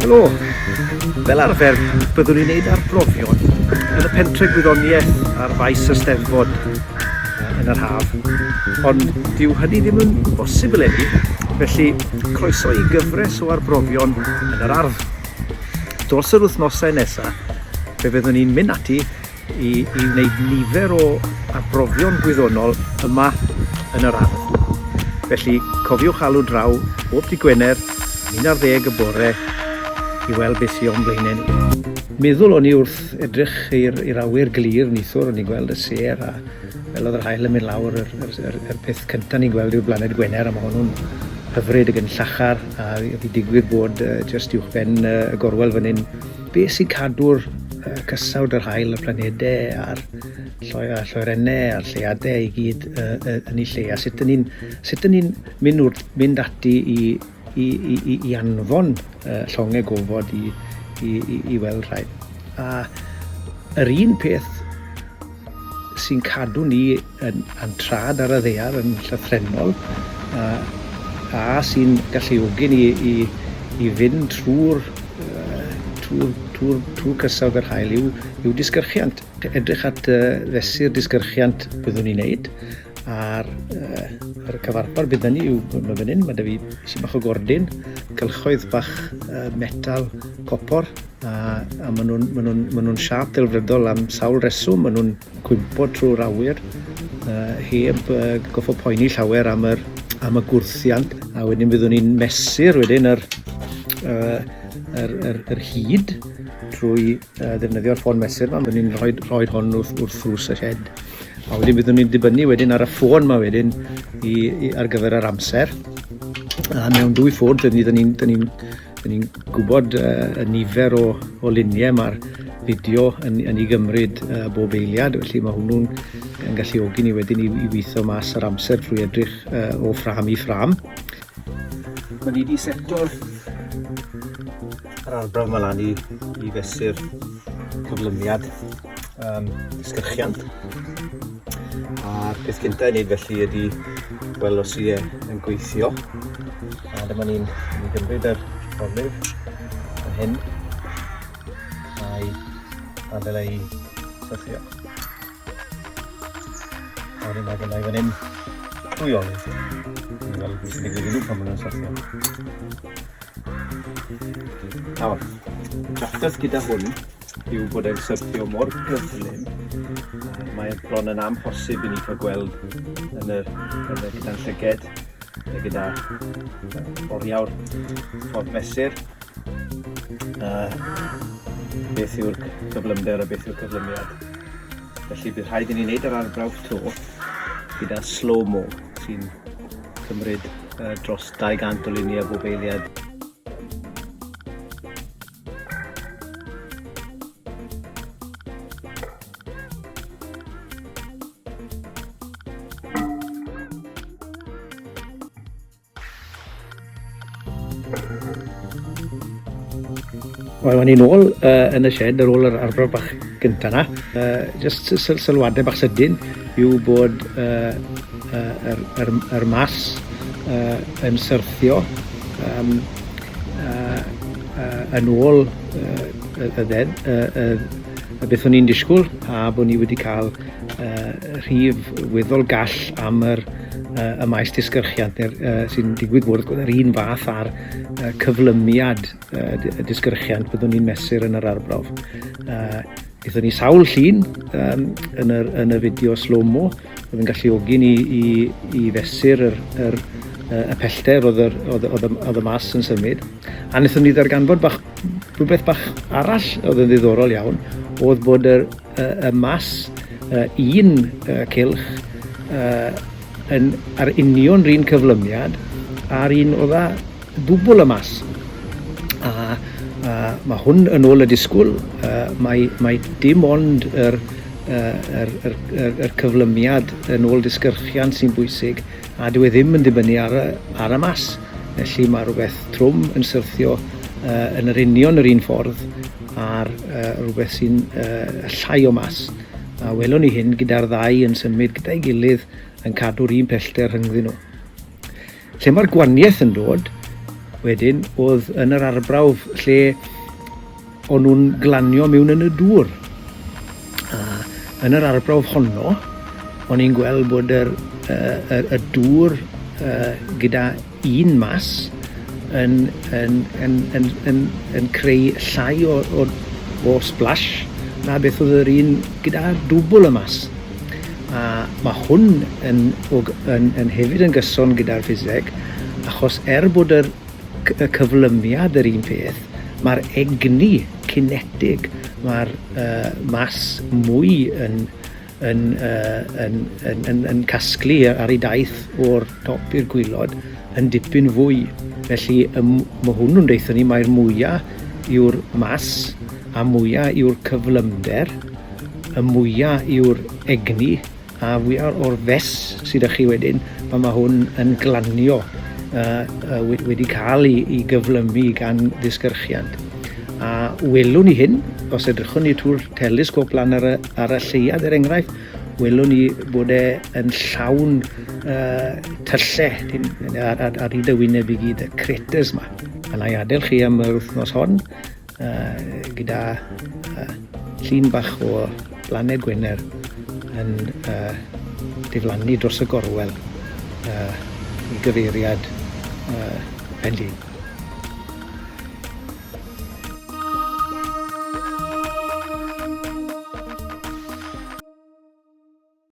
Helo! Fel arfer, byddwn ni'n neud arbrofion yn y pentre gwyddoniaeth ar faes y Steddfod yn yr haf, ond dyw hynny ddim yn bosib eleni, felly croeso i gyfres o arbrofion yn yr ardd. Dros yr wythnosau nesaf, fe fyddwn ni'n mynd ati i, i wneud nifer o arbrofion gwyddonol yma yn yr ardd. Felly cofiwch alw draw bob dydd Gwener am 11 y bore i weld beth sydd o'n blaenau ni. Meddwl o'n i wrth edrych i'r, i'r awyr glir neithiwr, o'n i'n gweld y sêr a fel oedd yr haul yn mynd lawr, yr, yr, yr, yr peth cyntaf ni'n gweld yw'r blaned Gwener a mae hwnnw'n hyfryd ac yn llachar a fi digwydd bod uh, just uwchben uh, y gorwel fan hyn. Be sy'n cadw'r uh, cysawd yr haul, y planedau a'r lloi, a lloerennau a'r lleiadau i gyd uh, uh, yn ei lle a sut dyn ni'n sut dyn ni'n mynd, wrth, mynd ati i, i, i, i, i anfon uh, llongau gofod i, i, i, i weld rhai. A yr un peth sy'n cadw ni yn a'n trad ar y ddaear yn llythrennol a, a sy'n galluogi ni i, i fynd trwy'r trwy'r trwy'r trwy'r cysawd yr haul yw, yw disgyrchiant. Edrych at uh, fesur disgyrchiant byddwn ni'n neud a'r uh, yr cyfarpar bydd ni yw mae fan hyn, mae da fi sy'n bach o gordyn, cylchoedd bach uh, metal copor a, a maen nhw'n ma nhw, ma nhw siâp delfrydol am sawl reswm, maen nhw'n cwympo trwy'r awyr uh, heb uh, goffo poeni llawer am, yr, am y gwrthiant a wedyn byddwn ni'n mesur wedyn yr, uh, yr, yr, yr hyd trwy uh, ddefnyddio'r ffôn mesur yma. Byddwn ni'n rhoi, rhoi hon wrth, wrth ddrws y shed. A wedyn byddwn ni'n dibynnu wedyn ar y ffôn yma wedyn i, i, ar gyfer yr amser. A mewn dwy ffordd, dyn ni'n ni, ni, Dyn ni'n gwybod uh, y nifer o, o luniau mae'r fideo yn, yn ei gymryd uh, bob eiliad, felly mae hwnnw'n yn galluogi ni wedyn i, i weithio mas yr amser trwy edrych uh, o ffram i ffram. Mae ni wedi seto'r yr arbrawf yma lan i, i fesur cyflymiad um, disgyrchiant. A'r peth cyntaf i wneud felly ydy gweld os yw e yn gweithio. A dyma ni'n ni gymryd yr olif fan hyn a'i adael ei syrthio. A wedyn mae gennau fan hyn dwy olif. Ni'n gweld beth sy'n digwydd i nhw pan maen nhw'n syrthio. Nawr, trafferth gyda hwn yw bod e'n syrthio mor gyflym, mae bron yn amhosib i ni cael gweld yn yr, yn y, gyda'n llyged neu gyda oriawr ffordd mesur uh, beth yw'r cyflymder a beth yw'r cyflymiad. Felly bydd rhaid i ni wneud yr arbrawf to gyda slow-mo sy'n cymryd uh, dros 200 o luniau bob eiliad. Wel, o'n i'n ôl uh, yn y shed ar ôl yr arbrawf bach gyntaf na. Uh, just syl sylwadau bach sydyn yw bod uh, uh, yr, yr, yr mas uh, yn syrthio um, uh, uh, yn ôl uh, y, y, y, y, y beth o'n i'n disgwyl a bod ni wedi cael uh, rhif weddol gall am yr, uh, y maes disgyrchiant neu'r, uh, sy'n digwydd bod yr un fath ar uh, cyflymiad uh, y disgyrchiant byddwn ni'n mesur yn yr arbrawf. Uh, Gaethon ni sawl llun um, yn, yr, yn y fideo slow-mo, oedd yn galluogi ni i, i fesur yr, yr, y pellter oedd, yr, oedd, oedd, oedd y mas yn symud. A wnaethon ni ddarganfod bach, rhywbeth bach arall oedd yn ddiddorol iawn, oedd bod yr, y, y mas un cylch yn, ar union run cyflymiad a'r un oedd â ddwbl y mas. A, a mae hwn yn ôl y disgwyl, uh, mae, mae dim ond yr, yr, yr, yr, yr cyflymiad yn ôl disgyrchiant sy'n bwysig, a dyw e ddim yn dibynnu ar y, ar y mas. Felly mae rhywbeth trwm yn syrthio uh, yn yr union yr un ffordd ar uh, rhywbeth sy'n uh, llai o mas. A welwn ni hyn gyda'r ddau yn symud gyda'i gilydd yn cadw'r un pellter rhyngddyn nhw. Lle mae'r gwaniaeth yn dod, wedyn, oedd yn yr arbrawf lle o'n nhw'n glanio mewn yn y dŵr. A yn yr arbrawf honno, o'n i'n gweld bod yr, y, y, y dŵr uh, gyda un mas yn, yn, yn, yn, yn, yn creu llai o, o, o splash na beth oedd yr un gyda dwbl y mas. A mae hwn yn, yn, yn hefyd yn gyson gyda'r ffiseg, achos er bod yr, y cyflymiad yr un peth, mae'r egni cinetig, mae'r uh, mas mwy yn, yn, uh, yn, yn, yn, yn casglu ar ei daith o'r top i'r gwylod yn dipyn fwy. Felly y, mae hwnnw'n deutha ni mai'r mwyaf yw'r mas a mwyaf yw'r cyflymder, y mwyaf yw'r egni a fwyaf o'r fes sydd â chi wedyn pan mae hwn yn glanio uh, uh, wedi cael ei, ei gyflymu gan ddisgyrchiant. A welwn ni hyn, os edrychwn ni trwy'r telesgop lan ar y, ar y lleuad er enghraifft, welwn ni bod e yn llawn uh, tyllau ar, ar, ar hyd y wyneb i gyd, y craters yma. A na i adael chi am yr wythnos hon uh, gyda uh, llun bach o blaned Gwener yn uh, diflannu dros y gorwel uh, i gyfeiriad uh, Pen Llŷn.